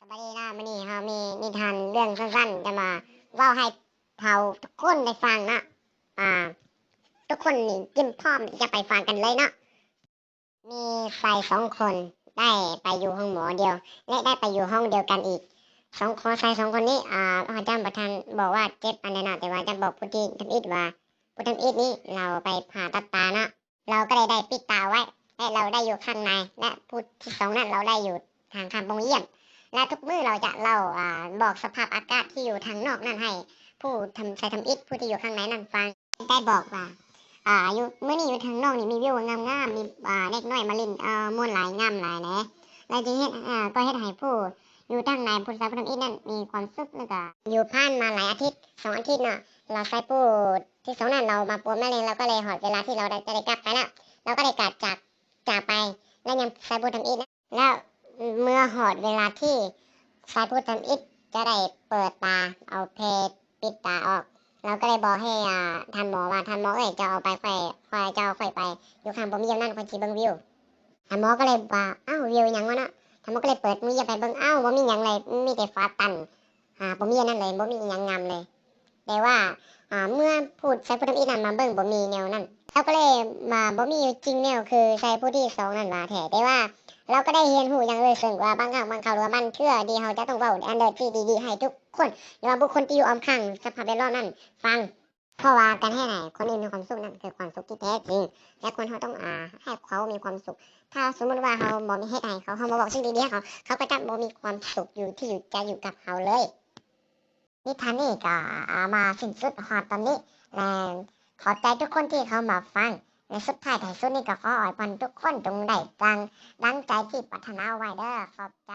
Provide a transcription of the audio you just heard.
ສະບາຍດີເນາະ, ມື້ນີ້ເຮົາມີນິທານເລື່ອງສັ້ນໆ ຈະມາເວົ້າໃຫ້ເຖົ້າທຸກຄົນໄດ້ຟັງເນາະ. ອ່າ ທຸກຄົນນີ້ກຽມພ້ອມທີ່ຈະໄປຟັງກັນເລີຍເນາະ. ມີຊາຍສອງຄົນໄດ້ໄປຢູ່ໂຮງໝໍດຽວ ແລະ ໄດ້ໄປຢູ່ຫ້ອງດຽວກັນອີກ. ສອງຄົນ ຊາຍສອງຄົນນີ້ ອ່າ ເຮົາຈະບໍ່ທັນບອກວ່າເຈັບອັນໃດເນາະ, ແຕ່ວ່າຈະບອກຜູ້ທີ່ທຳອິດວ່າ ຜູ້ທຳອິດນີ້ລາວໄປຜ່າຕັດຕາເນາະ. ລາວກໍເລີຍໄດ້ປິດຕາໄວ້ ແລະ ລາວໄດ້ຢູ່ຂ້າງໃນ ແລະ ຜູ້ທີສອງນັ້ນລາວໄດ້ຢູ່ທາງຂ້າງປ່ອງຢ້ຽມ. ແລະ ທຸກມື້ລາວຈະເລົ່າ ອ່າ ບອກສະພາບອາກາດທີ່ຢູ່ທາງນອກນັ້ນໃຫ້ຜູ້ທຳ ຊາຍທຳອິດຜູ້ທີ່ຢູ່ຂ້າງໃນນັ້ນຟັງ. ໄດ້ບອກວ່າ ອ່າ ຢູ່ ມື້ນີ້ຢູ່ທາງນອກນີ້ມີວິວງາມໆ ມີ ອ່າ ເດັກນ້ອຍມາຫຼິ້ນ ເອີ ມ່ວນຫຼາຍ ງາມຫຼາຍແຫຼະ. ແລ້ວຈຶ່ງເຮັດ ເອີ ກໍເຮັດໃຫ້ຜູ້ຢູ່ທາງໃນ ຜູ້ຊາຍຜູ້ທຳອິດນັ້ນມີຄວາມສຸກ ແລ້ວກໍຢູ່ຜ່ານມາຫຼາຍອາທິດ ສອງອາທິດເນາະ. ລາວຊາຍຜູ້ ທີ່ຊ່ວງນັ້ນລາວມາປົວມະເຮັງ ລາວກໍເລີຍຮອດເວລາທີ່ລາວໄດ້ ຈະໄດ້ກັບໄປແລ້ວ ລາວກໍໄດ້ກາດຈາກ ຈາກໄປ ແລະ ຍັງຊາຍຜູ້ທຳອິດນະ. ແລ້ວເມື່ອຮອດເວລາທີ່ຊາຍຜູ້ທຳອິດຈະໄດ້ເປີດຕາ ເອົາແພປິດຕາອອກ ລາວກໍເລີຍບອກໃຫ້ ອ່າ ທ່ານໝໍວ່າ ທ່ານໝໍເອີຍ ເຈົ້າເອົາໄປ ຂ້ອຍ ຂ້ອຍ ເຈົ້າເອົາຂ້ອຍໄປ ຢູ່ຂ້າງປ່ອງຢ້ຽມນັ້ນ ຂ້ອຍຊິເບິ່ງວິວ. ທ່ານໝໍກໍເລີຍວ່າ ອ້າວ ວິວອີ່ຫຍັງວະເນາະ? ທ່ານໝໍກໍເລີຍເປີດປ່ອງຢ້ຽມໄປເບິ່ງ ອ້າວ ບໍ່ມີຫຍັງເລີຍ ມີແຕ່ຝາຕັນ ອ່າ ປ່ອງຢ້ຽມນັ້ນເລີຍ ບໍ່ມີອີ່ຫຍັງງາມເລີຍ. ແຕ່ວ່າ ອ່າ ເມື່ອຜູ້ຊາຍຜູ້ທຳອິດນັ້ນມາເບິ່ງ ບໍ່ມີແນວນັ້ນ ລາວກໍເລີຍວ່າ ບໍ່ມີຢູ່ຈິງແນວຄືຊາຍຜູ້ທີສອງນັ້ນວ່າແທ້. ແຕ່ວ່າລາວກໍໄດ້ຮຽນຮູ້ຢ່າງເລີດເຊິ່ງວ່າ ບາງຄັ້ງບາງຄາວ ຫຼືວ່າບາງເທື່ອທີ່ເຮົາຈະຕ້ອງເວົ້າອັນໃດທີ່ດີໆໃຫ້ທຸກຄົນ ຫຼືວ່າບຸກຄົນທີ່ຢູ່ອ້ອມຂ້າງສະພາບແວດລ້ອມນັ້ນຟັງ. ເພາະວ່າການເຮັດໃຫ້ຄົນອື່ນມີຄວາມສຸກນັ້ນ ຄືຄວາມສຸກທີ່ແທ້ຈິງ ແລະ ຄົນເຮົາຕ້ອງ ອ່າ ໃຫ້ເຂົາມີຄວາມສຸກ. ຖ້າສົມມຸດວ່າເຮົາບໍ່ເຮັດໃຫ້ເຂົາ ເຮົາບໍ່ເວົ້າສິ່ງດີໆໃຫ້ເຂົາ ເຂົາກໍຈະບໍ່ມີຄວາມສຸກຢູ່ທີ່ຢູ່ ຈະຢູ່ກັບເຮົາເລີຍ. ນິທານນີ້ກໍ ອ່າ ມາສິ້ນສຸດຮອດຕອນນີ້ ແລະ ຂອບໃຈທຸກຄົນທີ່ເຂົ້າມາຟັງ ແລະ ສຸດທ້າຍທ້າຍສຸດນີ້ກໍຂໍອວຍພອນທຸກຄົນຈົ່ງໄດ້ດັ່ງ ດັ່ງໃຈທີ່ປາດຖະໜາໄວ້ເດີ້. ຂອບໃຈ.